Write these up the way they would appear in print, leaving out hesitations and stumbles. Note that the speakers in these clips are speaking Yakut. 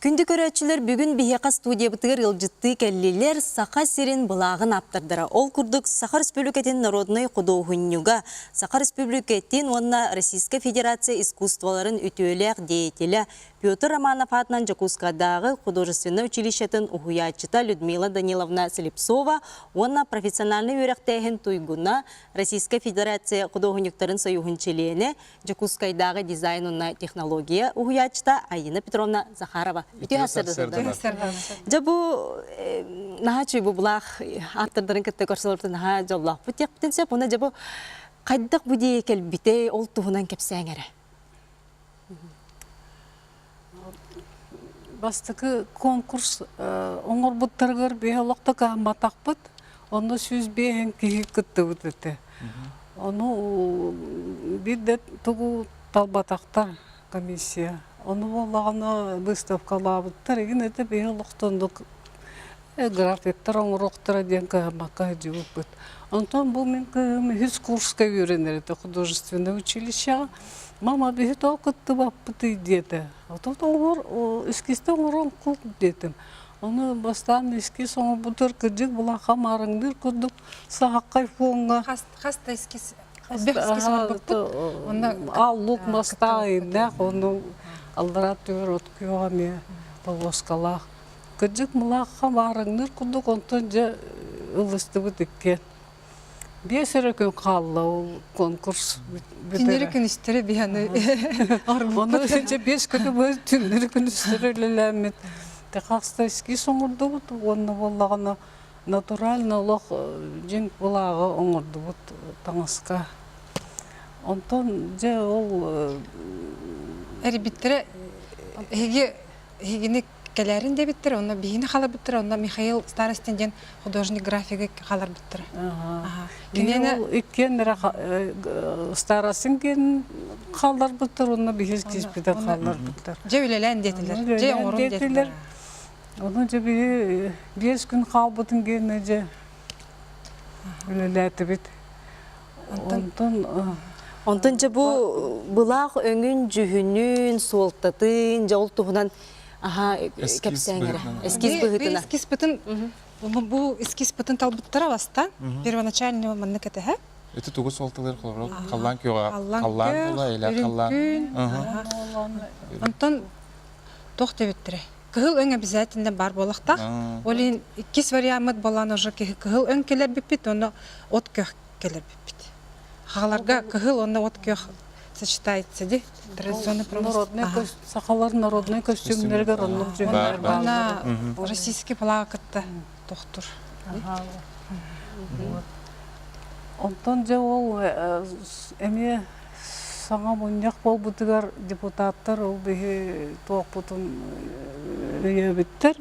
Күндү көрөөччүлэр, бүгүн биһиэхэ студиябытыгар ыалдьыттыы кэллилэр Саха сирин былааҕын ааптардара. Ол курдук Саха Республикатын народнай худуоһунньуга, Саха Республикатын уонна Российскай Федерация искусстволарын үтүөлээх деятелэ Петр Романов аатынан Дьокуускайдааҕы художественнай училищетын уһуйааччыта Людмила Даниловна Слепцова уонна профессиональнай үөрэхтээһин туйгуна, Российскай Федерация худуоһунньуктарын союһун чилиэнэ, Дьокуускайдааҕы дизайн уонна технология уһуйааччыта Айина Петровна Захарова. Үтүө сарсыарданан. Дьэ бу наһаа үчүгэй бу былаах ааптардарын кытта көрсөлөртөн наһаа дьоллоохпут диэхпитин сөп. Уонна дьэ бу хайдах бу идея кэлбитэй, ол туһунан кэпсээҥ эрэ. Бастакы конкурс оҥорбуттарыгар биһи олох да кыһамматахпыт. Онно 105 киһи кыттыбыт этэ. Ону биир да тугу талбатахтар комиссия. Ону буоллаҕына выставкалаабыттар игин этэ биһи олохтоннук графиктар оҥоруохтара диэн кыһаммакка сылдьыбыппыт. Онтон бу мин кыыһым үһүс курска үөрэнэр этэ художественнай училищеҕа. Мама биһи тоҕо кыттыбаппытый диэтэ. Отут оҥор эскизтэ оҥорон кул диэтим. Ону бастаан эскиз оҥорбутугар кырдьык былаха маарыҥныыр курдук саһаххай фоҥҥа Хас хас да эскиз элбэх эскиз оҥорбуппут. Онно аллук мастаах ииннээх ону аллараа түгэр от күөҕэ эмиэ полоскалаах. Кырдьык мылаахха маарыҥныыр курдук онтон дьэ ылыстыбыт иккиэн. Биэс эрэ күн хаалла ол конкурс Түннэри күнүстэри биһаны Ону дьэ биэс күнү быһа түннэри күнүстэри үлэлээммит хаста эскиз оҥордубут уонна буоллаҕына натурально олох дьиҥ былааҕы оҥордубут таҥаска. Онтон дьэ ол Эрбиттэрэ эһиги эһигини кэлээрин диэбиттэр, онно биһини халарбыттар, онно Михаил Старостин диэн художник графигы халарбыттар. Кинини иккиэн эрэ Старостин диэн хаалларбыттар, онно биһи киспитэ хаалларбыттар. Дьэ үлэлээн диэтилэр. Дьэ оҥорун диэтилэр. Ону дьэ биһи биэс күн хаалбытын гиэнэ дьэ үлэлээтибит. Онтон Онтон дьэ бу былаах өҥүн, дьүһүнүн, суолтатын, дьэ ол туһунан аха кэпсээҥ эрэ. Эскиз быһыытына. Эскизпытын бу эскизпытын талбыттара бастаан первоначальный маннык этэһэ. Ити тугу суолталыыр холобур халлаан күөҕэ халлаан була или халлаан. Онтон туох диэбиттэрэ Кыһыл өҥ обязательно баар буолуохтаах. Ол иһин иккис вариаммыт буолан уже кыһыл өҥ кэлэр бүппүт уонна от күөх кэлэр бүппүт. Хааларга кыһыл уонна от күөх сочетается ди традиционный Народный сахалар народный костюмнарыгар оннук дьүһүннэр бааллар. Российский флаг кытта тохтур. Онтон дьэ ол эмиэ саҥа мунньах буолбутугар депутаттар ол биһи туохпутун өйөөбүттэр.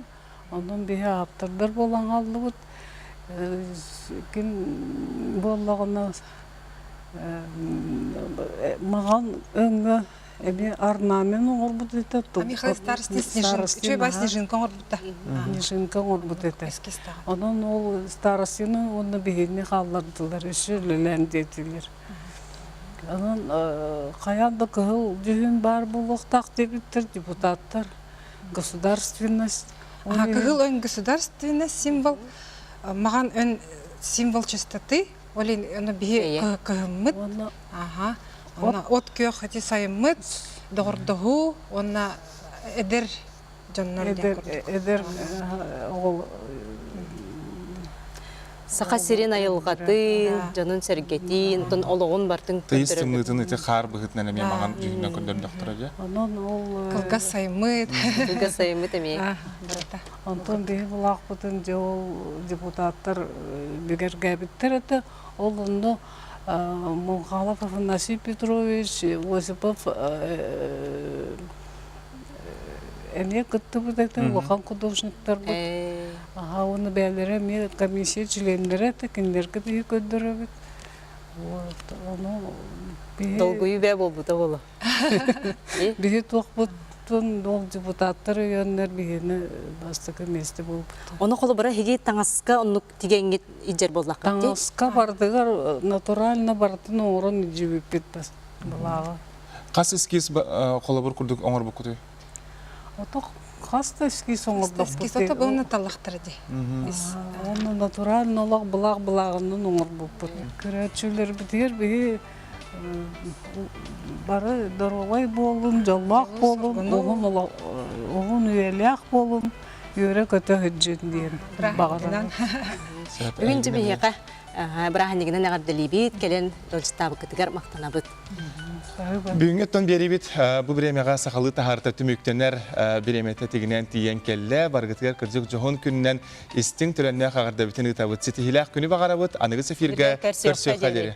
Онон биһи ааптардар буолан хааллыбыт. Ким буоллаҕына маҕан өҥҥө эмиэ орнамент оҥорбут этэ. Михаил Старостин Үчүгэй снежинка оҥорбута. Снежинка оҥорбут этэ. Онон ол Старостины уонна биһигини хааллардылар, өссө үлэлээн диэтилэр. Онон хайаан да кыһыл дьүһүн баар буолуохтаах диэбиттэр депутаттар. Государственность. Кыһыл өҥ государственность символ, маҕан өҥ символ чистоты. Ол иһин биһи кыһыммыт. Аха. От күөх ити сайыммыт, доҕордоһуу уонна эдэр дьоннор эдэр эдэр оҕол Саха сирин айылҕатын, дьонун-сэргэтин, онтон олоҕун бартын Тыйыс тымныытын ити хаар быһыытынан эмиэ маҥан дьүһүннэн көрдөрдөхтөрө дьэ. Онон ол Кылгас сайыммыт. Кылгас сайыммыт эмиэ. Онтон биһи булаахпытын дьэ ол депутаттар бигэргээбиттэр этэ. Ол онно Мунхалов Афанасий Петрович, Осипов эмиэ кыттыбыт этэ, улахан художниктарбыт. Аха, уонна бэйэлэрэ эмиэ комиссия чилиэннэрэ этэ, кинилэргэ биһи көрдөрөбүт. Вот, ону биһи... Долгуйуу бээ буолбута буолуо. Биһи туохпутун ол депутаттар өйөөннөр биһини бастакы миэстэ буолбута. Ону холобура эһиги таҥаска оннук тигэҥҥит илдьэр буоллаххыт дии? Таҥаска бардыгар натурально барытын оҥорон илдьибиппит былааҕы. Хас эскиз холобур курдук оҥорбуккутуй? Ото Хас да эскиз оҥордохпут. Эскиз ото буолна таллахтара дии. Уонна натурально олох былаах былааҕынан оҥорбуппут. Көрөөччүлэрбитигэр биһи бары доруобай буолун, дьоллоох буолун, уһун уһун үйэлээх буолун, үөрэ-көтө сылдьын диэн баҕарабын. Бүгүн дьэ биһиэхэ бырааһынньыгынан эҕэрдэлиибит, кэлэн ыалдьыттаабыккытыгар махтанабыт. Бүгүҥҥү оттон биэриибит бу бириэмэҕэ сахалыы таһаарта түмүктэнэр бириэмэтэ тигинэн тиийэн кэллэ. Барыгытыгар кырдьык дьоһун күнүнэн истиҥ төлөннөөх эҕэрдэбитин ыытабыт. Ситиһиилээх күнү баҕарабыт. Аныгыс эфиргэ көрсүөххэ диэри.